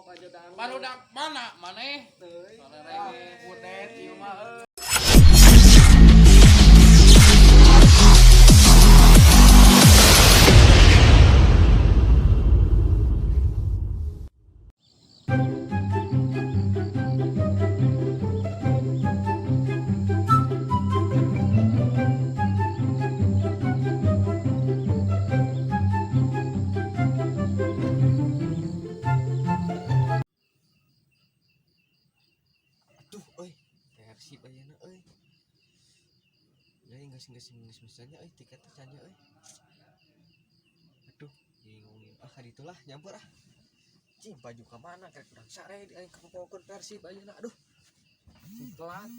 Sok aja dang. Barudak mana maneh? Teuing. Solerenge kudet ieu mah euy. Aduh, euy, Persib ayeuna euy. Euy, geus geus geus misalnya euy tiketnya can euy. Aduh, bingung ieu. Ah, kaditu lah nyampur ah. Cing, baju ka mana krek urang sare di aing kapopokeun Persib ayeuna. Aduh. Cing telat.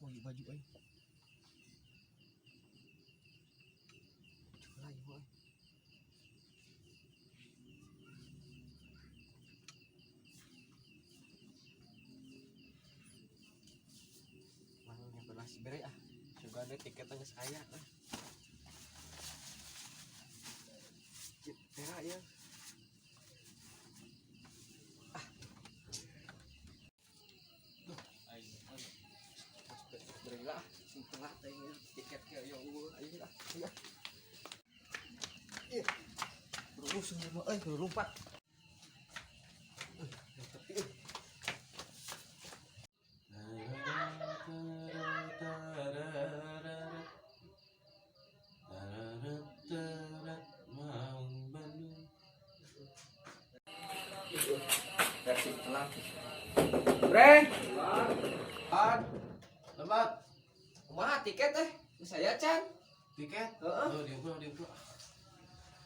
Oh, ieu baju euy. Baju lah ieu euy. Mana nyampur lah si bere ah. Sugan we tiketnya geus aya ah. Cik, tera ieu. Aing euy. Beri lah, sing telat aing tiket ke ya eueuh aing lah. Iya. Iya. Berurusan mah euy, kudu lompat. Euy, tepi euy. Persib telat. Bre, Pan. Lebat. kumaha tiket teh? Geus aya can? Tiket? Heeh. Oh, diukur, diukur.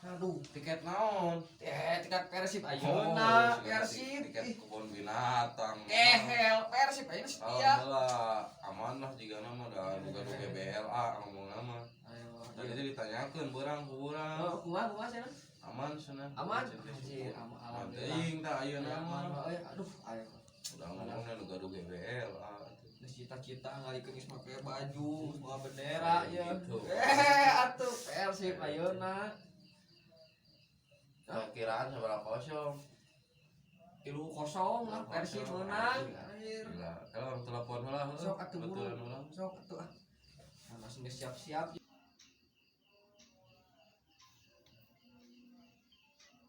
Aduh, tiket naon? Eh, tiket Persib ayeuna, Oh, Persib. Tiket Ih, kebun binatang. Kehel Persib ayeuna setia. Alhamdulillah, aman lah jika nama dah bukan GBLA ngomong nama. Ayo. Tadi tadi ditanyakeun beurang ku urang. Oh, kumaha kumaha cenah? Aman cenah. Aman? Cenah, Anjir, syukur. aman alhamdulillah. Teuing tah ayeuna Aman, mah. euy, aduh, ayo. Udah ngomongna nu gaduh GBLA. Geus cita-cita ngalikeun geus make baju, geus bawa bendera ya. Gitu. Eh, atuh Persib ayeuna. Kiraan sabaraha kosong. 3-0 lah Persib menang. Anjir. Gila, kalau orang telepon heula heuh. Sok atuh buru. Betulan heula. Sok atuh ah. Nah, masih geus siap-siap.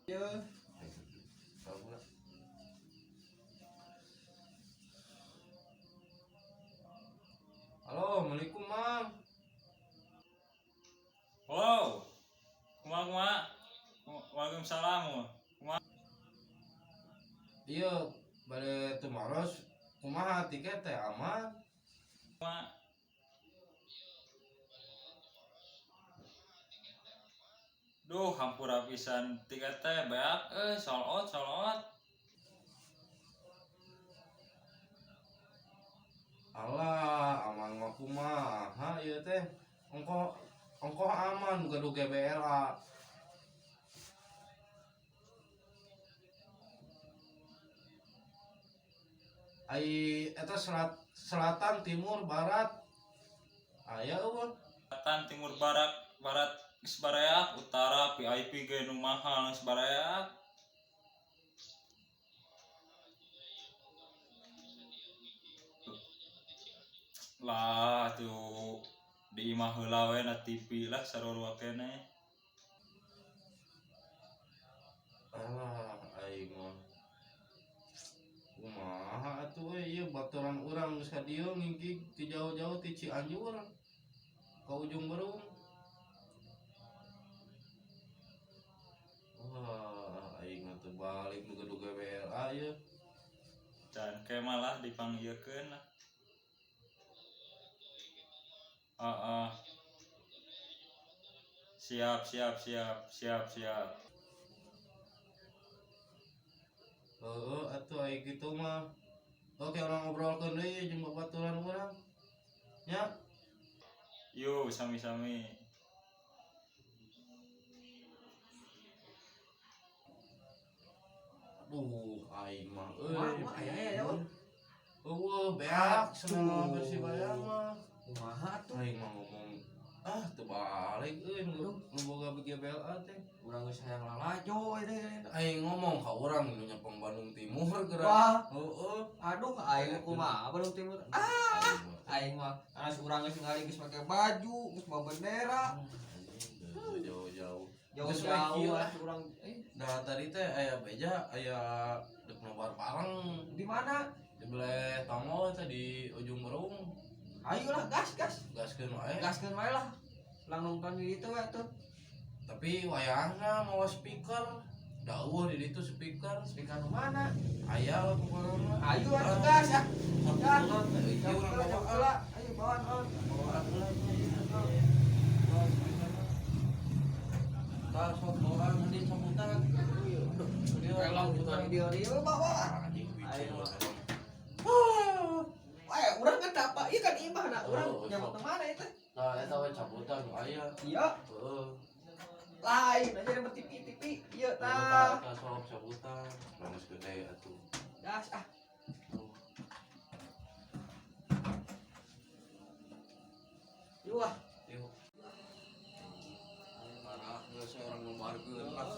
Ya. Telepon heula. Halo, Assalamualaikum, Mang. Halo, kumaha kumaha? Waalaikumsalam. Kumaha? Iya, bade tumaros kumaha tiket teh aman? Kumaha? Duh, hampura pisan tiket teh beak euy, sold out, sold out. Alah, aman mah kumaha ieu teh? Ongkoh ongkoh aman gaduh GBLA. Ai eta selatan, timur, barat. Aya eueuh. Selatan, timur, barat, barat geus bareak, utara VIP ge nu mahal geus bareak. Lah tuh di imah heula we na TV lah sarua keneh. Alah, aing mah. Kumaha atuh euy ieu baturan urang geus ka dieu ngingkig ti jauh-jauh ti Cianjur ka Ujung Berung. Wah, aing mah teu balik nu gaduh GBLA ieu. Can ke malah dipanggilkeun lah. Heeh. Siap, siap, siap, siap, siap. Heeh, atuh ai kitu mah. Oke, urang ngobrolkeun deui jeung babaturan urang. Nya, Yuk, sami-sami. Aduh, aing mah euy. Kumaha kumaha aya aya ya. Eueuh, beak cenah Persibaya mah. Kumaha atuh? Aing mah ngomong ah teu balik euy nu nu boga GBLA teh. Urang geus hayang lalajo ieu teh. Aing ngomong ka urang nu nyepeng Bandung Timur. Timur geura. Wah. Heeh. Aduh, aing kumaha Bandung Timur. Ah, aing mah anas urang geus ngali geus make baju, geus bawa bendera. Jauh-jauh. Jauh-jauh anas urang Nah, tadi teh aya beja, aya dek nobar bareng. Di mana? Di belah tongol teh di ujung berung. Ayolah gas gas. Gaskeun wae. Gaskeun wae lah. Lang nonton di ditu we tuh. Tapi wayahna mawa speaker. Dauh di ditu speaker. Speaker nu mana? Aya lah pokokna mah. Ayo atuh gas ah. Saputulan teh ieu urang bawa. Ayo bawaan on. Bawaan heula. Bawa speakerna. Tah sok bawaan di sambutan. Elong dia dia bawa. Anjing Ayo. biceu. Wah, urang kan apa? Iya kan imah nah, urang Oh, nyamuk ke mana itu? Nah, eta we cabutan nu aya. Iya, Heeh. lain aja yang TV-TV. Iya tah. Tah sok cabutan. Geus gede atuh. Gas ah. Yuk ah. Yuk. Marah geus orang nobarkeun lah.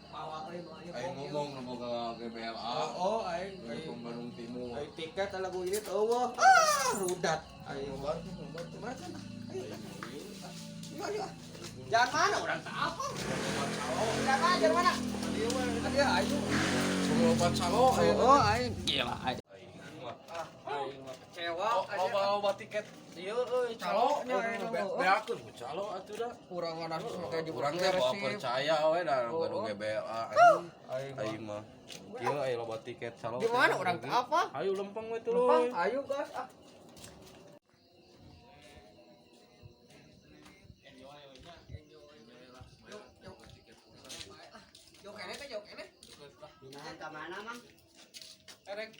Bawa euy mah Aing ngomong nu boga GBLA. Oh, aing Dari Bandung Timur. aing tiket lagu ini eueuh. Ah, rudat. Aing nobarkeun, nobarkeun. Ayo. Ayo, ayo. Jangan mana orang tak apa. Jangan mana, jangan mana. Tadi ayo. Lobat calo Oh, aing gila aing. Aing mah kecewa. Loba-loba tiket ieu euy calo. Nya, aing mah. Beakeun ku calo atuh da. Urang mah nasi make jemput Urang teh bawa percaya we da Oh, gaduh oh. GBLA anjing. Aing mah. Aing mah. Kieu aya loba tiket calo. Di mana orang tak apa? Ayo lempeng we Lempang, tuluy. ayo gas ah. Jauh kene teh, jauh kene. Pindahan ke mana, Mang? Erek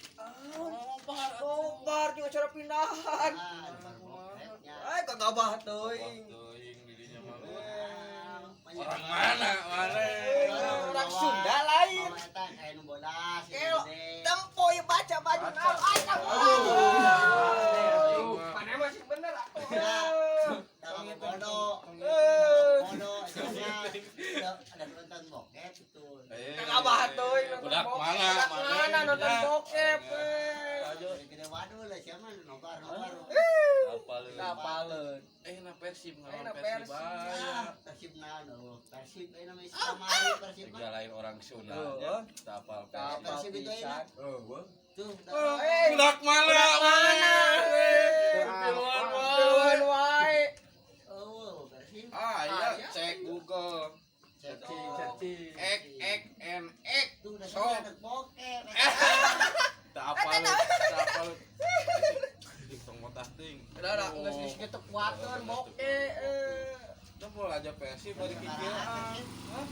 Nobar juga acara pindahan. Ah, bokepnya. Eh, kagak bah teuing. Teuing di dinya mah. Ah, Orang mana? Mana? Orang Sunda lain. Mama eta kayak nu bodas, Kelo. gede. Tempo ieu baca baju naon acak. Aduh. Mana masih bener atuh. Kalau mau bodoh, Eh. bodoh, acaranya ada nonton bokep itu. Kagak bah teuing. nonton Budak bokep. mana? Budak mana nonton Ya. bokep. eh. Gede waduh lah siapa nobar nobar. Apaleun. Apaleun. Eh na Persib Eh, ngelawan na Persib. Persib. Aya. Ah, Persib naon oh. Persib ini namanya kamari Persib mah. Tiga lain orang Sunda Oh. nya. Teu apal Teu Persib. Persib itu enak. Heeh. Tuh, Eh, Budak mana? mana? Tiluan wae. Tiluan wae. Oh, Persib. Ah, iya, cek Google. Searching, searching. Ek ek n ek. Tuh udah Sok. ada bokep. Teu apal. Teu apal. Ih, tong motah ting. Udah, udah, geus geus kitu kuateun bokeh. eh. Teu boleh aja Persib bari kikieuan. Hah?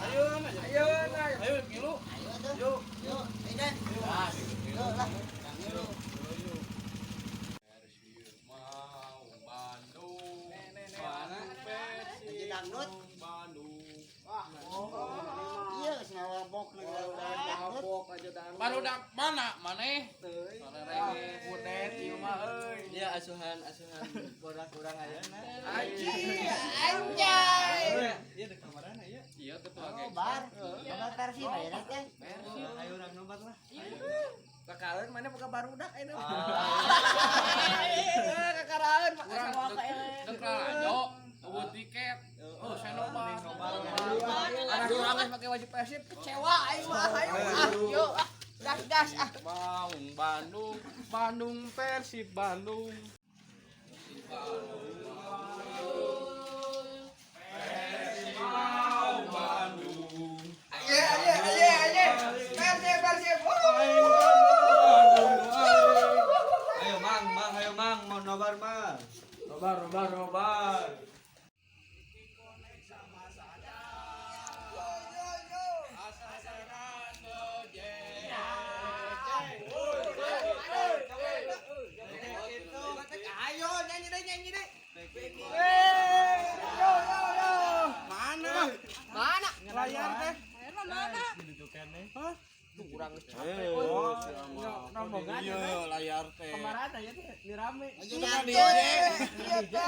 Ayo, ayo. Ayo, ayo. Ayo kilu. Ayo tuh. Yuk. Yuk, Medan. Yuk lah. Yuk. Persib mau Bandung. Bandung Persib. Lagi dangdut. Bandung. Iya, geus ngawabok negara urang dangdut. Mabok aja dangdut. Barudak mana maneh? Teuing. Butet ieu mah euy. Iya asuhan asuhan bodak urang ayeuna. Anjing, anjay. Iya di kamarana ieu. Iya ketua Oh, geng. bar. Nobar Persib ayeuna teh. Ayo urang nobar lah. Kakaraeun mana boga barudak ayeuna. Eh, kakaraeun mah Urang dek lalajo, eueuh tiket. Oh, saya nobar. Anak urang geus make baju Persib kecewa aing mah ayo ah yuk ah gas gas ah. Maung Bandung, Bandung Persib Bandung. Aye aye aye aye. Persib Persib. Ayo mang mang ayo mang mau nobar mang. Nobar nobar nobar. Ayo nyanyi deh nyanyi deh. Eh, yo yo yo. Mana? Mana? Layar teh. Mana? Tuh urang Urang capek. Rombongan iya layar teh. Kemarin aja teh di rame. Iya iya.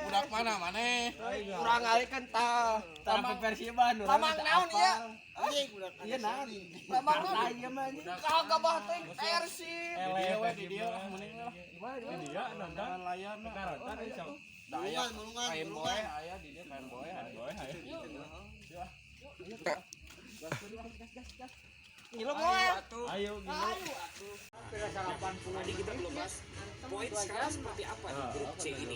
Budak mana maneh? Urang alih kan tah. Tapi Persiban Lamang naon ieu? Anjing budak. Iya naon? Lamang naon ieu mah anjing. Kagak bah teh Persib. Di dia we di dia lah mending lah. Di dia nonton layar mah. Mulungan, mulungan, Kain boy mulungan. aya di dia kain boy aya. Ngilu moal. Ayo Ayo atuh. Tadi kita belum bahas poin sekarang seperti apa di grup C ini.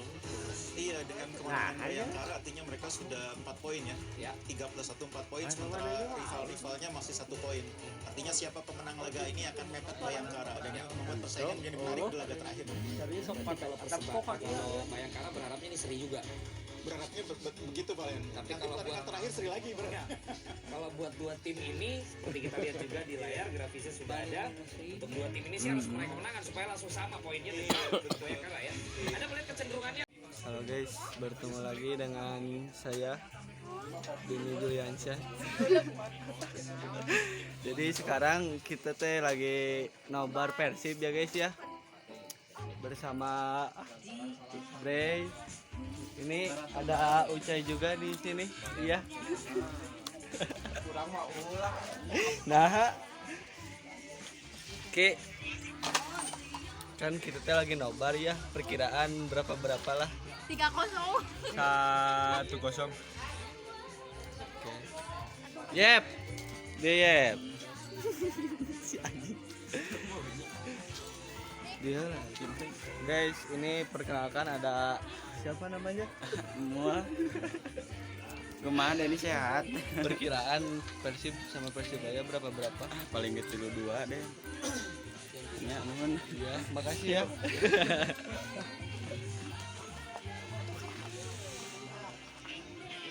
Iya, dengan kemenangan Bayangkara artinya mereka sudah 4 poin ya. Ya. 3 plus 1 4 poin, sementara rival-rivalnya masih 1 poin. Artinya siapa pemenang laga ini akan mepet Bayangkara dan yang membuat persaingan menjadi menarik di laga terakhir. Kalau Persebaya, kalau Bayangkara berharapnya ini seri juga. Berharapnya begitu Pak Len. Tapi Nanti kalau pertandingan buat- terakhir seri lagi berarti. Kalau buat dua tim ini, seperti kita lihat juga di layar grafisnya sudah ada. Untuk dua tim ini sih harus meraih kemenangan supaya langsung sama poinnya dengan Bayangkara ya. Anda melihat kecenderungannya? Halo guys, bertemu lagi dengan saya Dini Juliansyah. Jadi sekarang kita teh lagi nobar Persib ya guys ya. Bersama Bray. Ini ada Ucai juga di sini. Iya. Kurang mah ulah. Nah. Oke. Kan kita teh lagi nobar ya, perkiraan berapa-berapa lah. 3-0. 1-0. Oke. Yep. Dia yep. Si anjing. Dia lah. Guys, ini perkenalkan ada siapa namanya? Semua. Gimana ini sehat? Perkiraan Persib sama Persibaya berapa berapa? Paling kecil 2 deh. Ya, mohon. Iya, makasih ya.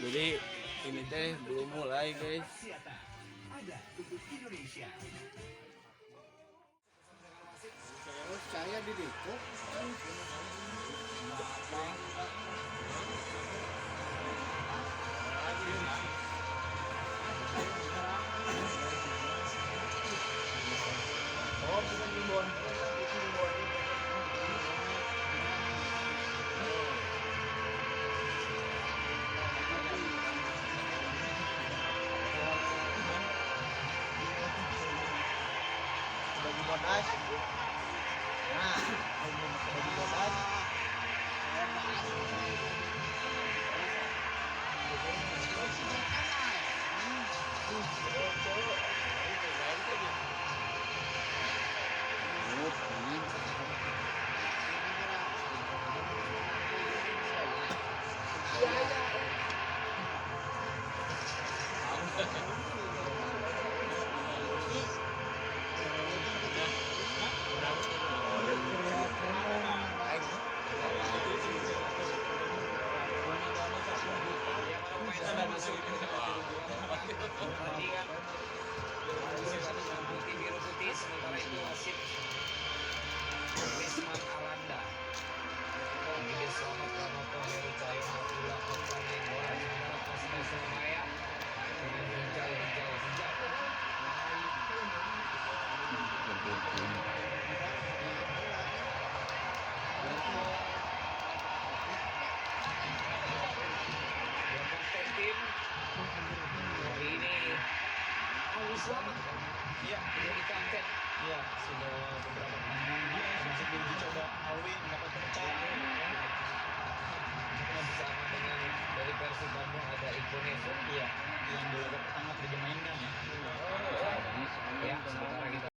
Jadi ini teh belum mulai guys. Saya di ditu. Bagi bodas. Nah, bagi bodas. Pertandingan putih biru putih, sementara itu wasit Risman Alanda. Pemimpin Selamat Pranoto, Heru Cahyono, Abdullah Okta Nainggolan, sementara Persebaya Surabaya dengan hijau hijau hijau. Dua kapten tim hari ini Alwi Slamet Iya. menjadi kapten. Iya, sudah beberapa pertandingan masuk di uji coba Alwi mendapat kepercayaan. Karena bersama dengan dari Persib Bandung ada Iko Nevo. Iya, yang di laga pertama tidak dimainkan ya. Ya, sementara kita